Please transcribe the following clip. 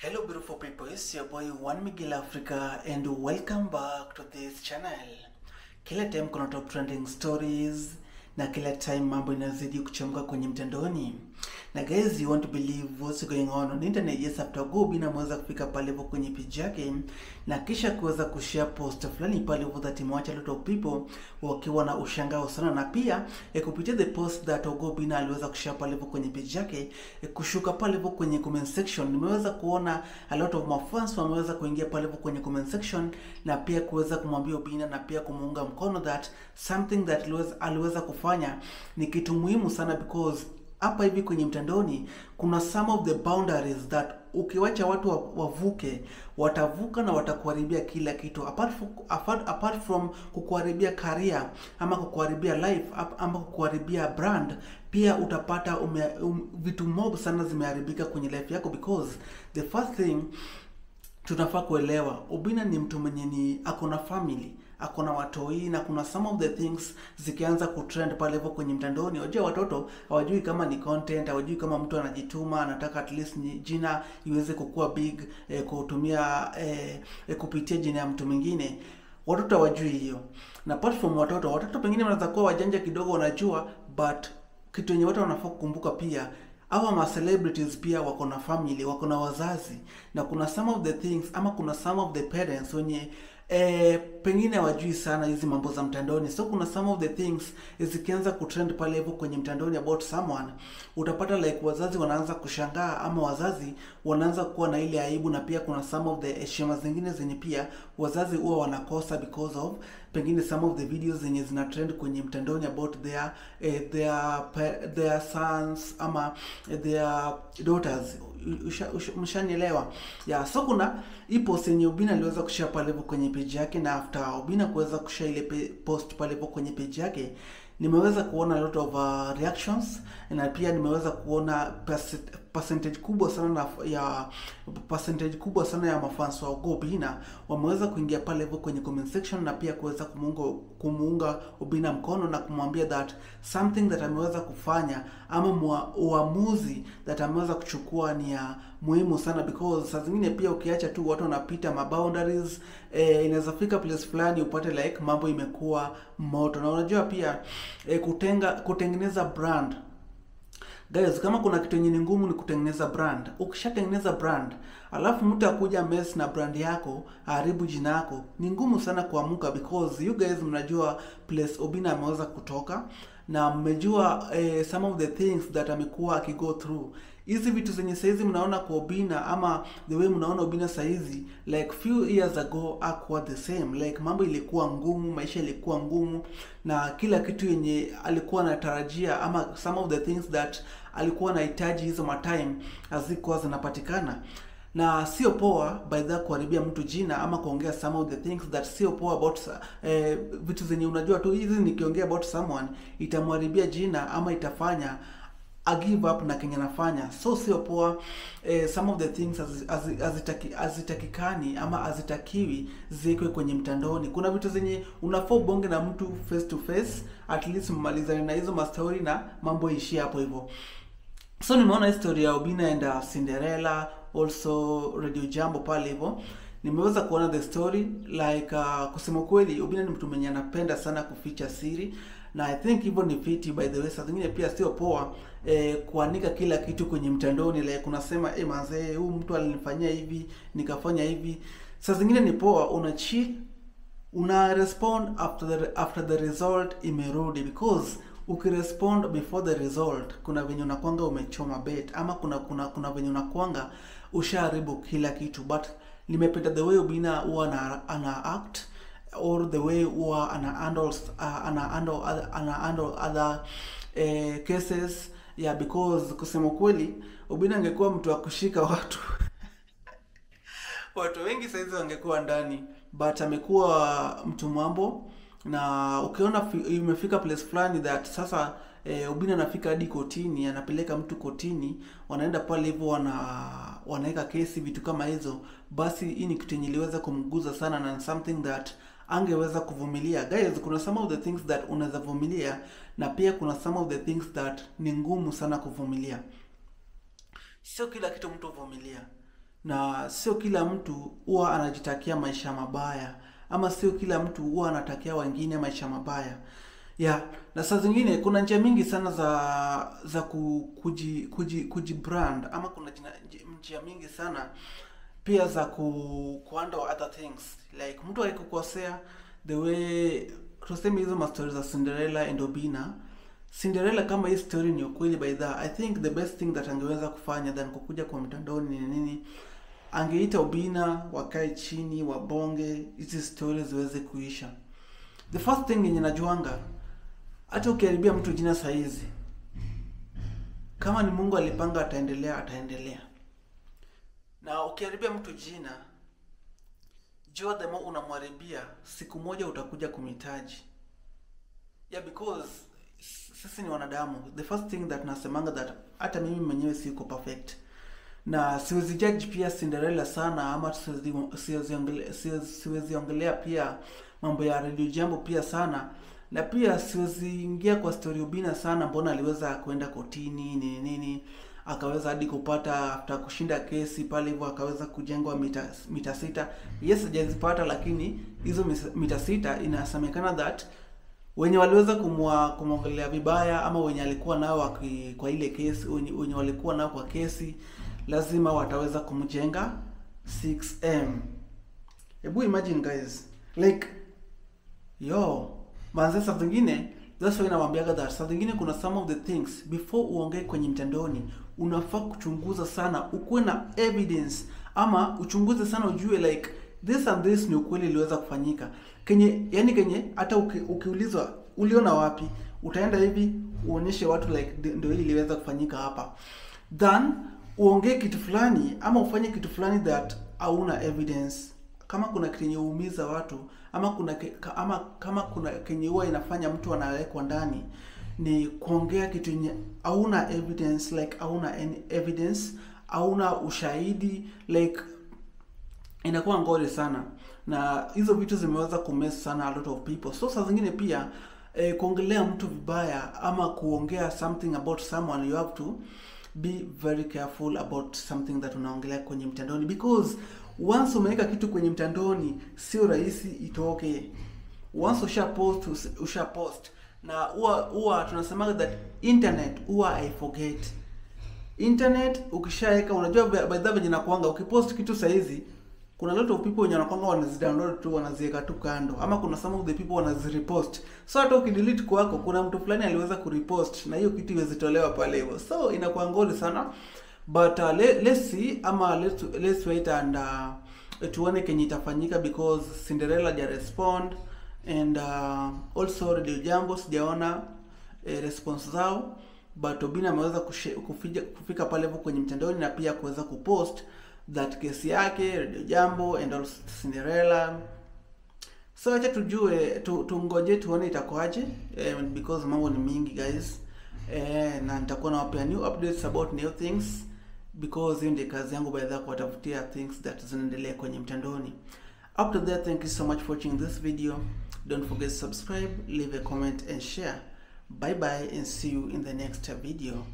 Hello beautiful people, it's your boy One Miguel Africa and welcome back to this channel. Kila time kuna top trending stories na kila time mambo inazidi kuchemka kwenye mtandaoni. Na guys, you want to believe what's going on internet. Yes, after Oga Obinna ameweza kufika pale hivyo kwenye page yake na kisha kuweza kushare post fulani pale hivyo that imewacha lot of people wakiwa na ushangao sana, na pia kupitia the post that Oga Obinna aliweza kushare pale hivyo kwenye page yake, kushuka pale hivyo kwenye comment section, nimeweza kuona a lot of my fans wameweza kuingia pale hivyo kwenye comment section na pia kuweza kumwambia Obinna na pia kumuunga mkono that something that aliweza kufanya ni kitu muhimu sana, because hapa hivi kwenye mtandaoni kuna some of the boundaries that ukiwacha watu wavuke, watavuka na watakuharibia kila kitu. Apart from kukuharibia career ama kukuharibia life ama kukuharibia brand, pia utapata vitu mob sana zimeharibika kwenye life yako, because the first thing tunafaa kuelewa, Obinna ni mtu mwenye ni ako na family, ako na watoi, na kuna some of the things zikianza kutrend pale hivyo kwenye mtandaoni, unajua watoto hawajui kama ni content, hawajui kama mtu anajituma, anataka at least ni jina iweze kukua big, kutumia, kupitia jina ya mtu mwingine. Watoto hawajui hiyo. Na apart from watoto, watoto pengine wanaweza kuwa wajanja kidogo wanajua, but kitu yenye watu wanafaa kukumbuka pia, hawa ma celebrities pia wako na family, wako na wazazi, na kuna some of the things ama kuna some of the parents wenye pengine hawajui sana hizi mambo za mtandaoni. So kuna some of the things zikianza kutrend pale hivyo kwenye mtandaoni about someone, utapata like wazazi wanaanza kushangaa ama wazazi wanaanza kuwa na ile aibu, na pia kuna some of the heshima zingine zenye pia wazazi huwa wanakosa because of pengine some of the videos zenye zina trend kwenye mtandaoni about their sons ama their daughters. Mshanielewa? Yeah, so kuna hii post yenye Obinna aliweza kushare pale hivyo kwenye page yake, na after Obinna kuweza kushare ile post pale hivyo kwenye page yake, nimeweza kuona a lot of reactions, na pia nimeweza kuona percentage kubwa sana na, ya percentage kubwa sana ya mafans wa Oga Obinna wameweza kuingia pale hivyo kwenye comment section na pia kuweza kumuunga Obinna mkono na kumwambia that something that ameweza kufanya ama uamuzi that ameweza kuchukua ni ya muhimu sana, because saa zingine pia ukiacha tu watu wanapita ma boundaries, inaweza fika place fulani upate like mambo imekuwa moto. Na unajua pia, kutengeneza brand, guys, kama kuna kitu yenye ni ngumu ni kutengeneza brand. Ukishatengeneza brand alafu mtu akuja mess na brand yako, haribu jina yako, ni ngumu sana kuamuka, because you guys mnajua place Obinna ameweza kutoka na mmejua some of the things that amekuwa akigo through. Hizi vitu zenye saizi mnaona kwa Obinna ama the way mnaona Obinna saizi, like few years ago hakuwa the same. Like mambo ilikuwa ngumu, maisha ilikuwa ngumu, na kila kitu yenye alikuwa anatarajia ama some of the things that alikuwa anahitaji hizo matime hazikuwa zinapatikana. Na sio poa by the kuharibia mtu jina ama kuongea some of the things that sio poa about vitu zenye unajua tu hizi nikiongea about someone itamharibia jina ama itafanya a give up na kenye anafanya. So sio poa, some of the things hazitakikani ama hazitakiwi ziwekwe kwenye mtandaoni. Kuna vitu zenye unafaa ubonge na mtu face to face, at least mmalizane na hizo mastori na mambo ishie hapo hivyo. So nimeona history ya Obinna and Cinderella, also Radio Jambo pale hivyo. Nimeweza kuona the story like, kusema kweli Obinna ni mtu mwenye anapenda sana kuficha siri, na I think hivyo ni fiti by the way. Saa zingine pia sio poa kuanika kila kitu kwenye mtandaoni, like unasema, manzee, huyu mtu alinifanyia hivi, nikafanya hivi. Saa zingine ni poa una chill, una respond after the result imerudi, because ukirespond before the result kuna venye unakwanga umechoma bet ama kuna venye unakwanga ushaharibu kila kitu. But nimependa the way Obinna huwa ana act or the way huwa ana handle other cases, yeah, because kusema kweli Obinna angekuwa mtu wa kushika watu, watu wengi saizi wangekuwa ndani, but amekuwa mtu mambo. Na ukiona imefika place fulani that sasa, Obinna anafika hadi kotini, anapeleka mtu kotini, wanaenda pale hivyo wanaweka kesi, vitu kama hizo, basi hii ni kitu yenye iliweza kumguza sana na something that angeweza kuvumilia. Guys, kuna some of the things that unaweza vumilia na pia kuna some of the things that ni ngumu sana kuvumilia. Sio kila kitu mtu huvumilia. Na sio kila mtu huwa anajitakia maisha mabaya, ama sio kila mtu huwa anatakia wengine maisha mabaya. Yeah, na saa zingine kuna njia mingi sana za kuji brand ama kuna njia mingi sana pia za kuhandle other things, like mtu akikukosea, the way tuseme hizo mastori za Cinderella and Obina. Cinderella, kama hii story ni ukweli, by the I think the best thing that angeweza kufanya than kukuja kwa mtandaoni ni nini, angeita Obina, wakae chini, wabonge, hizi stories ziweze kuisha. The first thing yenye najuanga, hata ukiharibia mtu jina saizi, kama ni Mungu alipanga ataendelea, ataendelea. Na ukiharibia mtu jina, jua the more unamharibia, siku moja utakuja kumhitaji. Yeah, because sisi ni wanadamu. The first thing that nasemanga, that hata mimi mwenyewe siko perfect, na siwezi judge pia Cinderella sana, ama siwezi ongelea pia mambo ya Radio Jambo pia sana, na pia siwezi ingia kwa story Obina sana, mbona aliweza kwenda kotini, nini nini, akaweza hadi kupata, after kushinda kesi pale hivyo, akaweza kujengwa mita 6. Yes, hajazipata, lakini hizo mita 6 inasemekana that wenye waliweza kumwongelea vibaya ama wenye alikuwa nao kwa ile kesi, wenye walikuwa nao kwa kesi, lazima wataweza kumjenga 6M. Hebu imagine, guys, like, yo manze, saa zingine, that's why nawambiaga that saa zingine kuna some of the things, before uongee kwenye mtandaoni, unafaa kuchunguza sana, ukuwe na evidence ama uchunguze sana ujue like this and this ni ukweli iliweza kufanyika, kenye yani kenye hata ukiulizwa uliona wapi, utaenda hivi uonyeshe watu like ndio hii iliweza kufanyika hapa, than uongee kitu fulani ama ufanye kitu fulani that hauna evidence. Kama kuna kenye huumiza watu ama kuna ama kama kuna kenye huwa inafanya mtu anawekwa ndani, ni kuongea kitu yenye hauna evidence, like hauna any evidence, hauna ushahidi, like inakuwa ngori sana, na hizo vitu zimeweza kumess sana a lot of people. So saa zingine pia kuongelea mtu vibaya ama kuongea something about someone, you have to be very careful about something that unaongelea kwenye mtandaoni, because once umeweka kitu kwenye mtandaoni, sio rahisi itoke. Once usha post, usha post. Na huwa tunasemaga that internet huwa I forget. Internet ukishaweka, unajua by the way venye nakuanga, ukipost kitu saizi, kuna lot of people wenye wanakuanga wanazidownload tu, wanaziweka tu kando, ama kuna some of the people wanazirepost. So hata ukidelete kwako, kuna mtu fulani aliweza kurepost na hiyo kitu iwezi tolewa pale hivyo. So inakuwa ngori sana, but let's see ama let's wait and tuone kenye itafanyika, because Cinderella haja respond and also Radio Jambo sijaona response zao, but Obina ameweza kufika pale hivyo kwenye mtandaoni na pia kuweza kupost that kesi yake Radio Jambo and also Cinderella. So acha tujue, tungoje tuone itakuwaje, because mambo ni mingi, guys, na nitakuwa nawapea new updates about new things, because hiyo ndio kazi yangu, by the way, kuwatafutia things that zinaendelea kwenye mtandaoni. Up to there, thank you so much for watching this video. Don't forget to subscribe, leave a comment and share. Bye bye and see you in the next video.